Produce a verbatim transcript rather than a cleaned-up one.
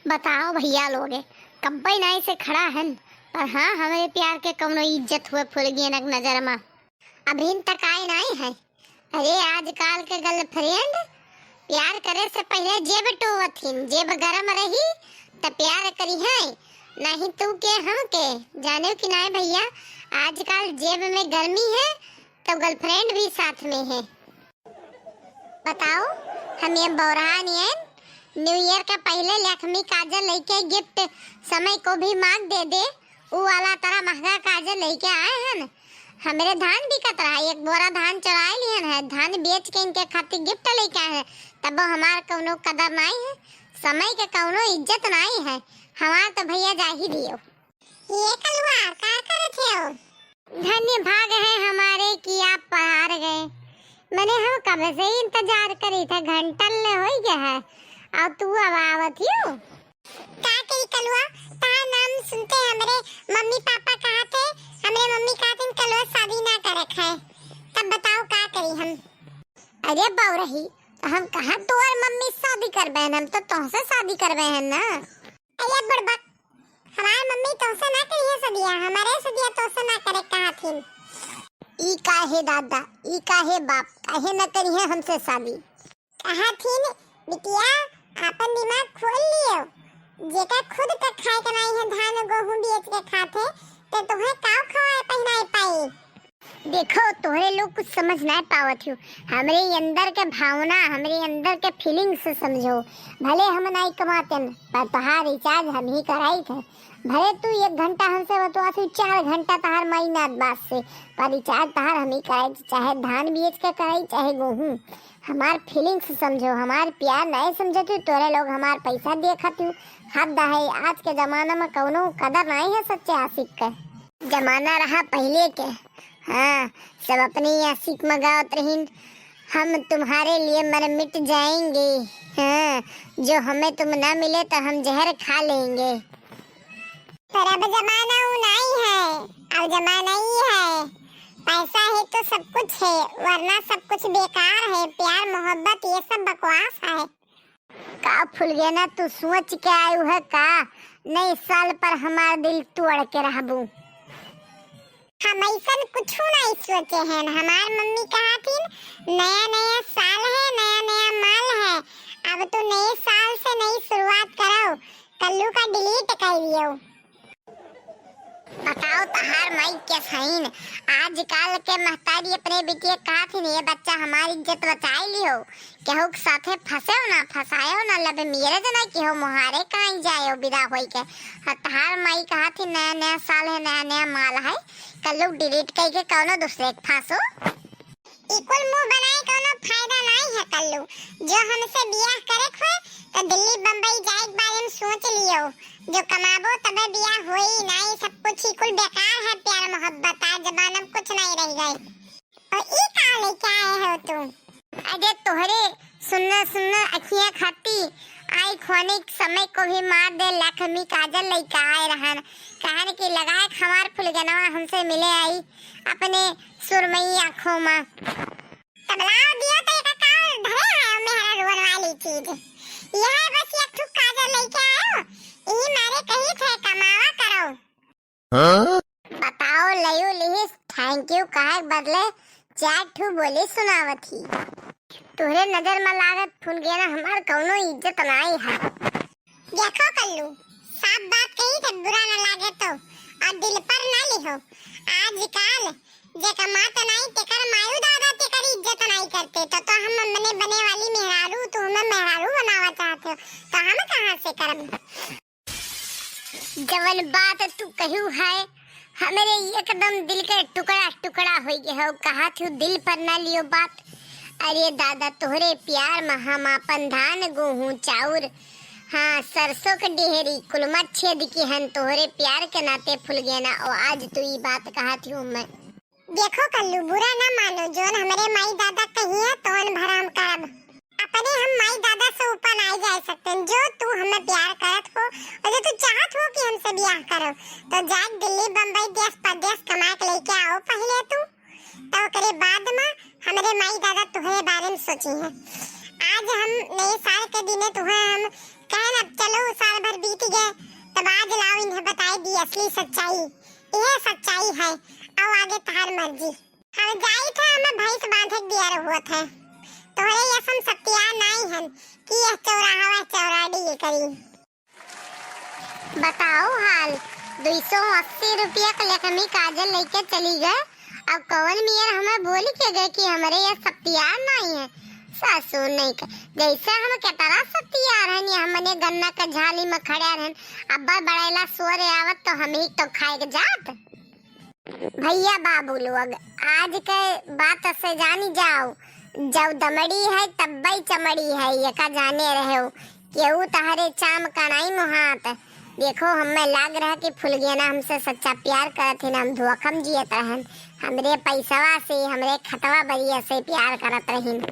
बताओ भइया लोगे, कब्बे नाई से खड़ा हन, पर हाँ, हमरे प्यार के कउनो इज्जत हुए फुलगेना के नजर मा। अभिन तक आए नाई है। अरे, आजकाल के girlfriend प्यार करे से पहिले जेब टोवत हिन, जेब गरम रही त प्यार करिहैं, नाहीं तू के हम के। जानेउ कि नाई भइया, आजकाल जेब में गर्मी है तो girlfriend भी साथ में है। बताओ, हम ये बौरहा नियन New Year के पहिले लक्ष्मी काजल लइके gift समय को भी मांग दे दे, ऊ वाला तरह महंगा काजल लइके आए हन। हमरे धान बिकत रहा, एक बोरा धान चोराए लिहन है, धान बेच के इनके खातिर gift लइके आए हैं, तबो हमार कउनो कदर नाई है, समय के कउनो इज्जत नाई है। हमार तो भइया जा ही दियो। ये कलुआ, का करत हो? धन्य भाग है हमारे कि आप पधार गए। मने हम कब से इंतजार करी थे, घंटन ले होई गए है, और तू अब आवत हियो। का करी कलुआ, तार नाम सुनते हमरे मम्मी पापा कहा थे, हमरे मम्मी कहा थे कलुआ शादी ना करे खाए। तब बताओ का करी हम? अरे बौरही, तो हम कहा तोर मम्मी शादी करबे हैं, हम तो तोहसे शादी करबे हैं ना। अरे बुड़बक, हमार मम्मी तोसे ना करिहे सदिया, हमारे सदिया तोसे ना करे कहा थिन। ई काहे दादा, ई काहे बाप, काहे ना करिहे हमसे शादी? कहा थिन, बिटिया, आपन दिमाग खोल लियो। जेका खुद का खाए के नाई है, धान गेहूं बेच के खात है, ते तोहे काव खवाए पहिनाए पाई? देखो, तोहरे लोग कुछ समझ नाई पावत हो। हमरे अंदर के भावना, हमरे अंदर के feelings समझो। भले हम नाई कमातेन, पर तोहार recharge हम ही कराई थे। भले तू एक घंटा हमसे बतवा, तू चार घंटा तोहार माई नात बात से, पर recharge तोहार हम ही कराई थे, चाहे धान बेच के कराई, चाहे गेहूं। हमार feelings समझो, हमार प्यार नाई समझत हो, तोहरे लोग हमार पैसा दिए खातिर। हद है, आज के जमाना में कउनो कदर नाई है सच्चे आशिक के। जमाना रहा पहिले के, हाँ, सब अपने आशिक में गावत रहिन, "हम तुम्हारे लिए मर मिट जाएंगे, हाँ, जो हमें तुम ना मिले तो हम जहर खा लेंगे।" पर अब जमाना ऊ नाई है, अब जमाना ई है, पैसा है तो सब कुछ है, वरना सब कुछ बेकार है, प्यार मोहब्बत ये सब बकवास है। का फुलगेना, तू सोच के आयु है का? नए साल पर हमार दिल तोड़ के रहबू। हम अइसन कुछू नाई सोचे हैं। हमार मम्मी कहा थिन, "नया नया साल है, नया नया माल है।" अब तू नए साल से नई शुरुआत करो, कल्लू का delete कर दियो। बताओ तहार माई के सहीन। आजकल के महतारी अपने बिटिया कहत हिन, "ये बच्चा हमारी इज्जत बचाए लिहो, केहू के साथे फंसेव ना, फंसाएव ना, love marriage ना किहो, मोहारे कहीं जाएव विदा होई के।" और तहार माई कहत हिन, "नया नया साल है, नया नया माल है, कल्लू delete कई के कउनो दूसरे के फांसो।" ई कुल मुंह बनाए कउनो फायदा नाई है कल्लू। जो हमसे बियाह करे के होए तो दिल्ली बम्बई जाए के बारे में सोच लियो। जो कमाबो तबे बियाह होई, नाई सब कुछ ई कुल बेकार है, प्यार मोहब्बत आज जमाना में कुछ नाई रह गए। और ई का लेके आए हो तू? अरे तोहरे सुन्ना सुन्ना अखियां खाती आई खोने के समय को भी मार दे लक्ष्मी काजल लइका आए रहन, कहन कि लगाए हमार फुलगनवा हमसे मिले आई अपने सुरमई आँखों मा। तब लाओ दियो तो एक का धरे है मेहरा रोन वाली चीज। यह बस एक ठो काजल लेके आयो, यही मारे कही थे कमावा करो। हाँ? बताओ लयू लिहिस thank you कहे के बदले चार ठो बोली सुनावत ही। तोहरे नजर में लागत फुलगेना हमार कउनो इज्जत नाई है। देखो कल्लू, साफ बात कही थे बुरा ना लागे तो, और दिल पर ना लिहो। आजकल जे कमात नाई तेकर मायू दादा तेकर इज्जत नाई करते, तो, तो हम अपने बने वाली मेहरारू, तू हमें मेहरारू बनावा चाहते हो, तो हम कहाँ से करब? जवन बात तू कहू है, हमरे एकदम दिल के टुकड़ा टुकड़ा हो गए हो। कहा थू दिल पर ना लियो बात। अरे दादा, तोहरे प्यार में हम आपन धान, गेहूं, चाउर, हाँ, सरसों के डेहरी कुलमा छेद की हन तोहरे प्यार के नाते फुलगेना। और आज तू ई बात कहा थू मैं। देखो कल्लू, बुरा ना मानो, जोन हमरे माई दादा कहिए तोन भर हम करब। अपने हम माई दादा से ऊपर नाई जा सकते। जो तू हमें प्यार करत हो और जो तू चाहत हो कि हमसे ब्याह करो, तो जाए दिल्ली, बम्बई, देश परदेश कमा के लेके आओ पहले तू, तो ओकरे बाद में हमरे माई दादा तुहरे बारे में सोची हैं। आज हम नए साल के दिने तुहे हम कहन, अब चलो साल भर असली सच्चाई, यह सच्चाई है। अब आगे तहार मर्जी। हम जाई था, हमें भैंस बांधे के दिया रहुआ था। तोहरे ये सब सत्यार नाई हन कि यह चौराहा वह चौराडी ये करी। बताओ हाल, दो सौ अस्सी रुपया के लेखमी काजल लेके चली गए। अब कौन मियर हमें बोल के गए कि हमरे ये सत्यार नाई है। ससुर नहीं के, जैसे हम केतरा सत्यार हन, ये हमने गन्ना के झाली में खड़े रहन। अब बड़ैला सोरे आवत तो हम ही तो खाए के जात। भैया बाबू लोग, आज के बात से जानी जाओ, जब दमड़ी है तब्बई चमड़ी है, ये का जाने रहे हो, केहू तहरे चाम कनाई मुहात। देखो, हमें लाग रहा कि फुलगेना हमसे सच्चा प्यार करत है ना, हम धोखम जियत रहन। हमरे पैसवा से, हमरे खतवा बरिया से प्यार करत रहिन।